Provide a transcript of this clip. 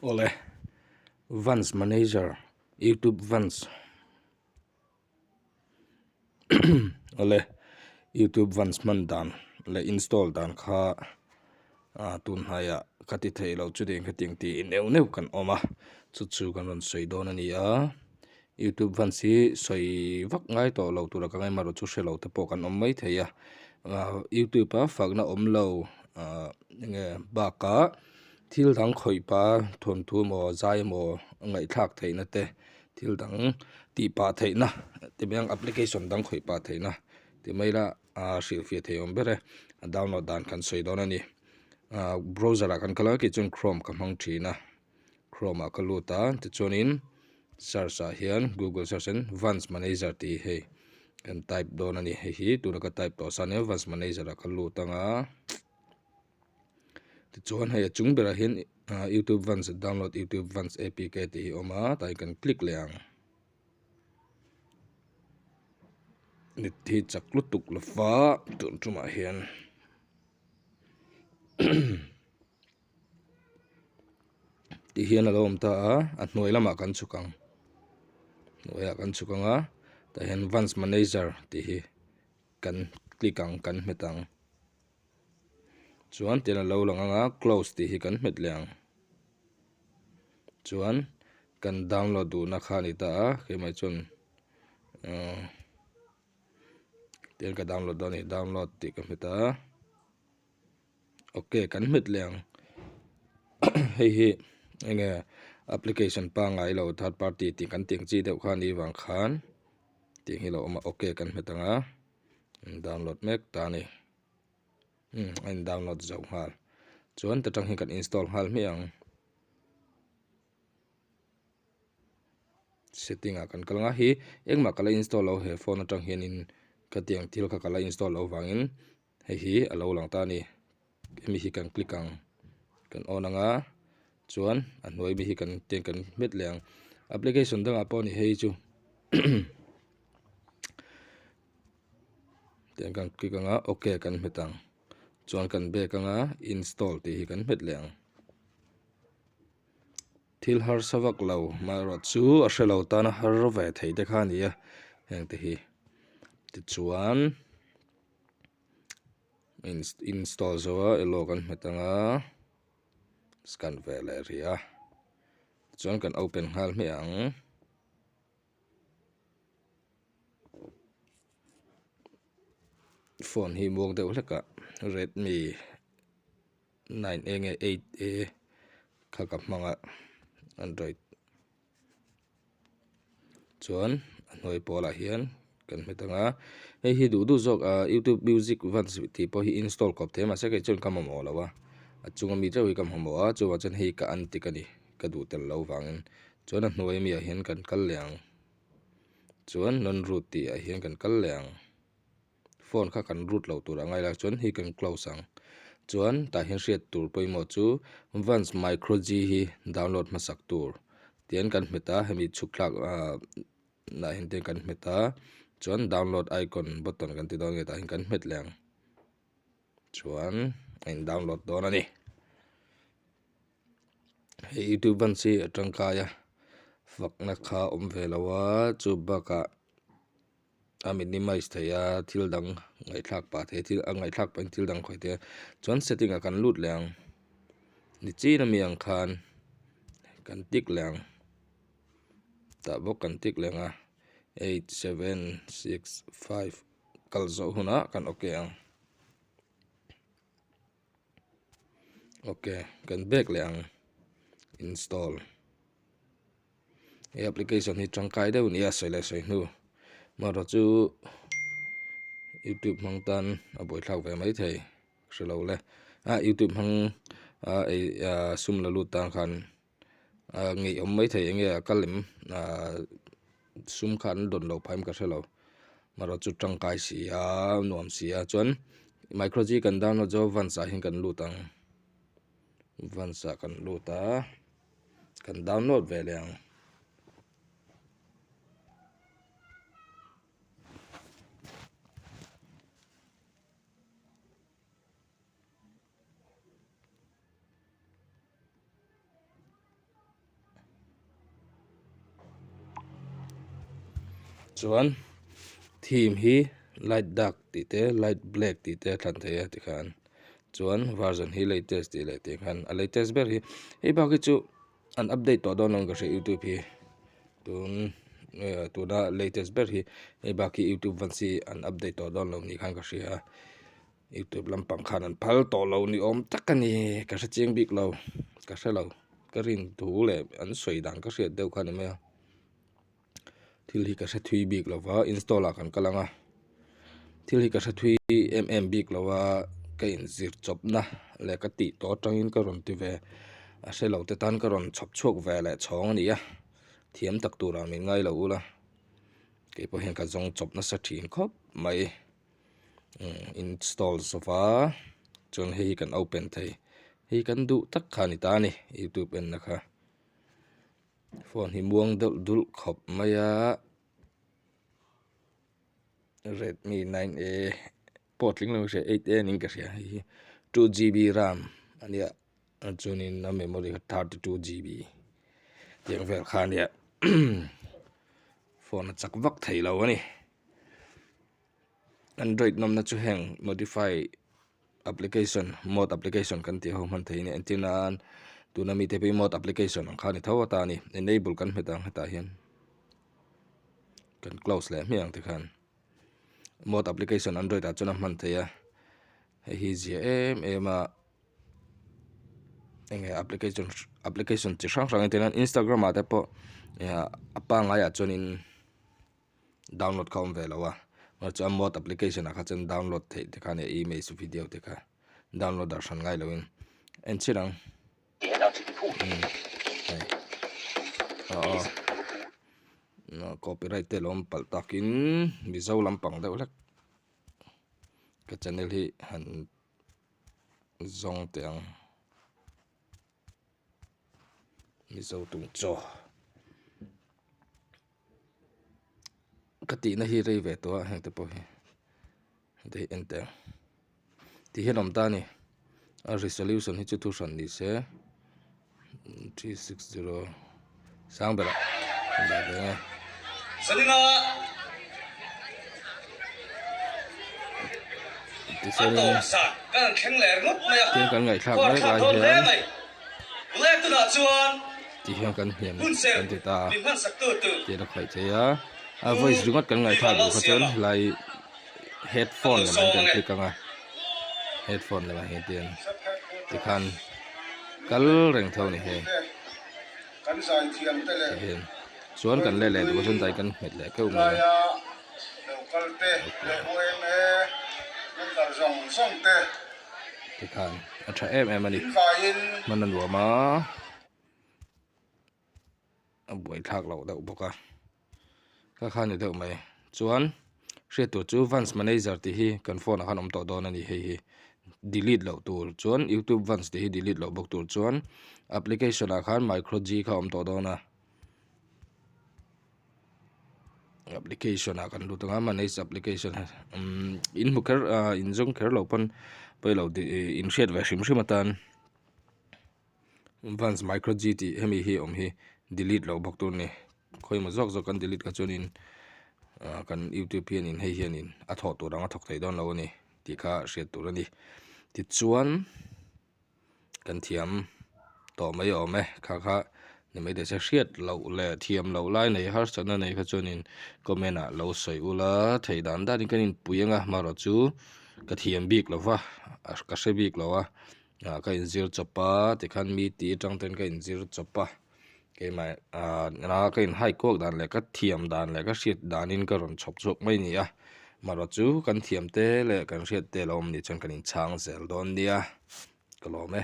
Awle Vans manager youtube Vans awle youtube Vans hman dan leh install dan kha ah tun hnaiah ka ti thei lo chutiang khatiang tiin neuh neuh kan awm a chu chu kan rawn sawi dawn a ni a. Youtube fans hi sawi vak ngai tawh lo tura ka ngaihmah erawh chu hre lo te pawh kan awm mai thei a ah youtube a fakna awm lo ah enge bakah thil dang khawih pah thawnthu emaw zai emaw ngaihthlak theihna te thil dang tih pah theihna ti mai ang application dang khawih pah theihna ti mai ila ah hrilhfiah thei awm ber e a download dan kan sawi dawn a ni ah browser ah kan kal a keichuan chrome ka hmang thin a. Chrome ah ka lut a tichuanin search ah hian google search in vans manager tih hi hei kan type dawn a ni hei hi tuna ka type tawh sa ania vans manager ah ka lut ang a tichuan hei a chung berah hian ah youtube vans download youtube vans apk tih hi a awm a tah hian kan click leh ang net hi chak lutuk lova tun tumah hian. Tih hian a lo awm ta a a hnuai lamah kan chhuk ang hnuaiah kan chhuk ang a tah hian vans manager tih hi kan click ang kan hmet ang chuan tian a lo lang ang a close tih hi kan hmet leh ang chuan kan download duhna kha a ni ta a keimah chuan ahh tian ka download dawn a ni download tih ka hmet a. Ok kan hmet leh ang hei hi enge application pangngai lo third party tih kan tih ang chi deuh kha a nih vang khan tih hi a lo awm a ok kan hmet ang a in download mek ta a ni umm a in download zo nghal chuan ta tang hian kan install nghal hmiah ang. Setting ah kan kal ang a hi engmah ka la install lo he phone atang hianin khatiang thil kha ka la install loh vangin hei hi a lo lang ta a ni hemi hi kan click ang kan on ang a chuan a hnuai mi hi kan tiang kan hmet leh ang application dangah pawh a ni hei chu tiang kan click ang a ok kan hmet ang chuan kan back ang a install tih hi kan hmet leh ang. Thil harsa vak lo amaherawh chu a hre lo tana har ve thei te kha a ni a heng te hi tichuan install zo a elo kan hmet ang a scan ve leh rih a tichuan kan open nghal hmiah ang. Phone hi muang deuh hlek a redmi. 9 a nge 8 a kha ka hmang a android chuan a hnuai pawlah hian kan hmet ang a hei hi duh duh zawk ah youtube music van tih pawh hi install kawp thei a mahse kei chuan ka mamawh lo a a chunga mi chauh hi ka mamawh a chuvang chuan hei ka antik a ni ka duh tel loh vangin chuan a hnuai ami ah hian kan kal leh ang chuan non root tih ah hian kan kal leh ang. Phone kha kan root loh tur a ngai lai chuan hei kan close ang. Chuan tah hian hriat tur pawimawh chu Vans Micro G hi download hmasak tur tian kan hmet a hemi chhuk thlak ah nah hian te kan hmet a chuan download icon button kan ti dawn nge tah hian kan hmet leh ang chuan a in download dawn a ni. Hei youtube Vans hi a tangkai a fakna kha a awm ve lo a chu bakah. A minimize thei a thil dang ngaihthlak pah thei thil a ngaihthlak pahin thil dang khawih thei a chuan setting ah kan lut leh ang nichin ami ang khan kan tick leh ang tah bawk kan tick leh ang a eight seven six five kal zawh hunah kan ok ang ok kan back leh ang install. He application hi tangkai deuh nia sawi leh sawi hnu amaherawh chu youtube hmang tan a buaithlak ve mai thei hre lo le ah youtube hmang a ei ah sum la lut tan khan ah ngeiawm mai thei eng nge a kal em ah sum kha an dawn loh phah em ka hre lo amaherawh chu tangkai si a nuam si a chuan micro g kan download zo vans ah hian kan lut ang vans ah kan lut a. Kan download ve leh ang. Chuan theme hi light dark tih te light black tih te a thlan thei a tikhan chuan version hi latest tih leh tih khan a latest ber hi hei bak hi chu an update tawh dawn lo in ka hria youtube hi tun tuna latest ber hi hei bak hi youtube vansi an update tawh dawn lo ni khan ka hria a youtube lampang khan an phal tawh lo ni awm tak a ni ka hre chiang bik lo ka hre lo ka rin thu leh an sawi dan ka hriat deuh kha a ni mai a. Thil hi ka hre thui bik lo va install ah kan kal ang a thil hi ka hre thui em em bik lo a ka inzir chawpna leh ka tih tawh atangin ka rawn ti ve a hre lo te tan ka rawn chhawp chhuak ve leh chhawng a ni a thiam tak turah min ngai lo ula keipawh hian ka zawng chawp nasa thin khawp mai install zawh a chuan hei hi kan open thei hei kan duh tak kha a ni ta a ni youtube enna kha. Phone hi muang deuh dulh khawp mai a Redmi 9A pawh tling lo hria 8A niin ka hria hei hi 2GB ram a nia chuanin a memory kha 32GB tiang vel kha a nia phone a chak vak thei lo a ni Android nawmna chu heng modify. Application mod application kan tih ho hman thei a ni entir nan tuna mite pawh hi mod application ang kha a ni tho a ta a ni enable kan hmet ang hetah hian kan close leh hmiah ang tikhan mod application android ah chuan a hman theih a hei hi zia em em a eng nge application application chi hrang hrang entir nan instagram ah te pawh a pangngai ah chuanin. Download kha awm ve lo a mahse chuan mod application ah kha chuan download theih te kha a nia image video te kha download ah hran ngai loin en chhin ang umm hei aw aw copyright te lo awm palh takin mizo lampang deuh hlek ka channel hi han zawng teh ang. Mizo tung chaw ka tihna hi rei ve tawh a heng te pawh hi hei hi en teh ang ti hian awm ta a ni a resolution hi chu thu hran ni se 360 sang berah an dah ve ang e. Tichuanin tin kan ngaihthlak mek lai hian ti hian kan hniam kan ti ta a tiin a khawih thei a a voice ringawt kan ngaihthlak duh kha chuan helai headphone lamah hian kan click ang a headphone lamah hian tian tikhan kal reng tho a ni hei tihian chuan kan let leh duh chuan dai kan nghet leh keuh mai a. Tikhan a tha em em a ni hman a nuam a a buaithlak loh deuh bawk a kha kha a ni deuh mai chuan hriat tur chu vans manager tih hi kan phone ah khan awm tawh dawn a ni hei hi delete loh tur chuan youtube vans tih hi delete loh bawk tur chuan application ah khan micro g kha a awm tawh dawn a. Application ah kan lut ang a manage application umm in hmu kher ah in zawng kher loh pawn pawi lo tih ih in hriat ve hrim hrim atan vans micro g tih hemi hi awm hi delete loh bawk tur a ni khawi emaw zawk zawk kan delete kha chuanin ah kan youtube hianin hei hianin a thawh tur ang a thawk thei dawn lo a ni tih kha hriat tur a ni tichuan. Kan thiam tawh mai awm e kha kha ni mai thei se hriat loh leh thiam loh lai nei harsatna nei kha chuanin comment ah lo sawi ula theih dan danin kan inpui ang a marawh chu ka thiam bik lo va ka hre bik lo a ah ka inzir chawp a tikhan mi tih atang ten ka inzir chawp a. Keimah ah ka in hike kuak dan leh ka thiam dan leh ka hriat danin ka rawn chhawp chhuak mai a ni a marawh chu kan thiam te leh kan hriat te lo awm nih chuan kan inchhang zel dawn nia ka lawm e.